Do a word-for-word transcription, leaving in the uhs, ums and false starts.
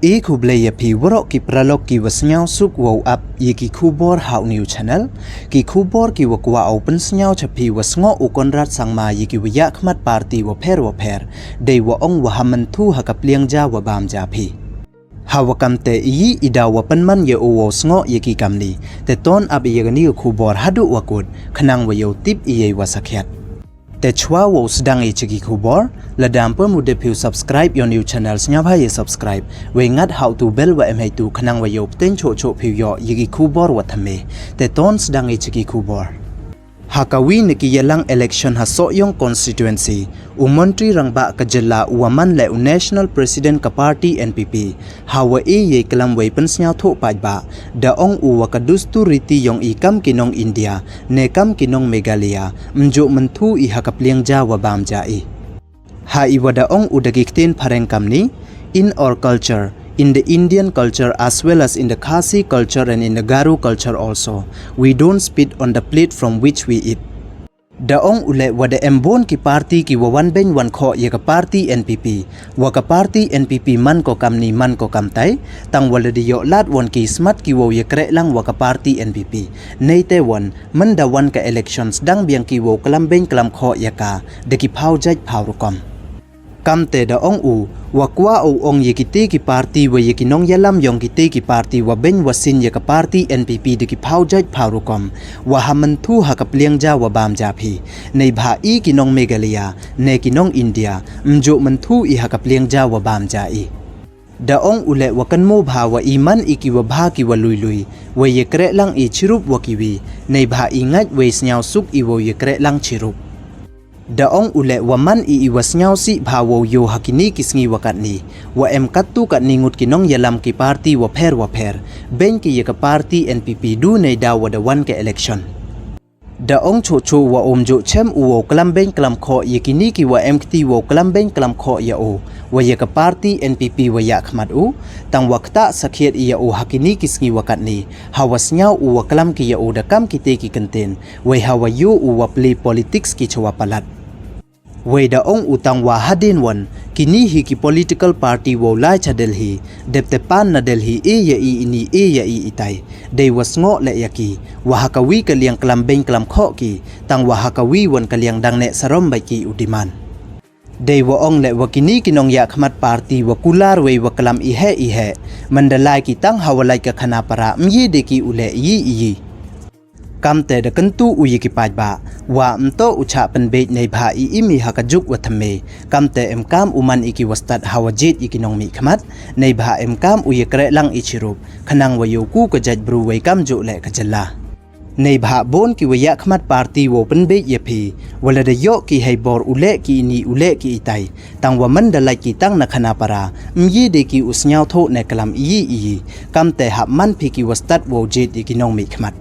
I khublei ïa phi waroh ki paralok ki wa sngewsuk wow ap ïa ki khubor ha u new channel. Ki khubor ki wa kwah u pynsngew cha phi wa sngoh u Conrad Sangma ïa ki wa ïakhmat party wa pher wa pher. Dei wa ong wa ha mynthu ha ka pliang ja wa bam ja phi. Ha wa kam te i i daw wa pynman ïa u wow sngoh ïa ki kamni. Te ton ap ïa kani ka khubor haduh wa kut khnang wa yow tip i ei wa sakhiat. Te chwa wow sdang i cha ki khubor, lada ym pu mu dep phi u subscribe ïa u new channel, sngewbha ïa subscribe. Wei ngat ha u tu bell wa em hei tu khnang wa yow pteng choh choh phi u ïoh ïa ki khubor wa thymme. Te ton sdang i cha ki khubor. Ha ka wi na ki ïalang election ha Sohiong constituency, u Montri Rangbah ka jylla u wa man leh u National President ka party N P P, ha wa e ïa i klam wei pynsngew thoh paidbah, da ong u wa ka dustur riti yong i kam ki nong India ne kam ki nong Meghalaya, ym ju mynthu i ha ka pliang ja wa bam ja i. Ha i wa da ong u da ki ktien phareng kamni, in our culture, in the Indian culture as well as in the Khasi culture and in the Garo culture also, we don't spit on the plate from which we eat. Da ong u leh wa da em bun ki party ki wa wan beng wan khoh ïa ka party N P P. Wa ka party N P P man ko kamni man ko kamtai, tang wa lada ïoh lad wan ki smat ki wow ïa kreh lang wa ka party N P P. Nei te wan, man da wan ka election sdang biang ki wow klam beng klam khoh ïa ka, da ki phaw jait phaw rukom. Kam te da ong u, wa kwah u ong ïa kiti ki party wa ïa ki nong ïalam yong kiti ki party wa beng wa sin ïa ka party N P P da ki phaw jait phaw rukom, wa ha mynthu ha ka pliang ja wa bam ja phi. Nei bha i ki nong Meghalaya, ne ki nong India, ym ju mynthu i ha ka pliang ja wa bam ja i. Da ong u leh wa kynmaw bha wa i man i ki wa bha ki wa lui lui, wa ïa kreh lang i chirup wa ki wi, nei bha i ngait wei sngewsuk i wow ïa kreh lang chirup. Da ong u leh wa man i i wa sngewsih bha wow ïoh ha kini ki sngi wa katni, wa em katto katni ngut ki nong ïalam ki party wa pher wa pher, beng ki ïa ka party N P P du nei da wa da wan ka election. Da ong choh choh wa um ju chem u wow klam beng klam khoh ïa kini ki wa em kti wow klam beng klam khoh ïa u, wa ïa ka party N P P wa ïakhmat u, tang wa ktah sakhiat ïa u ha kini ki sngi wa katni, ha wa sngew u wa klam ki ïa u da kam kiti ki kyntien, wei ha wa ïoh u wa plie politics ki cha wa palat. Wei da ong u tang wa hadien wan, kini hi ki political party wow lai cha Delhi, dep te pan na Delhi e ïa i ini e ïa i itai. Dei wa sngoh leh ïa ki, wa ha ka wi ka liang klam beng klam khoh ki, tang wa ha ka wi wan ka liang dang neh sarom bait ki u demand. Dei wa ong leh wa kini ki nong ïakhmat party wa kular wei wa klam i heh i heh, man da lai ki tang ha wa lait ka khana para ym ye de ki u leh i i. Kam te da kyntu u ïa ki paidbah, wa ym toh u chah pynbeit nei bha i im i ha ka juk wa thymme, kam te em kam u man i ki wa stad ha wa jied i ki nong mih khmat, nei bha em kam u ïa kreh lang i chirup, khnang wa ïoh ku ka jait bru wei kam ju leh ka jylla. Nei bha bun ki wa ïakhmat party wow pynbeit ïa phi, wa lada ïoh ki hei bor u leh ki ini u leh ki itai, tang wa man da lait ki tang na khana para, ym ye de ki u sngewthuh ne klam i i, kam te hap man phi ki wa stad wow jied i ki nong mih khmat.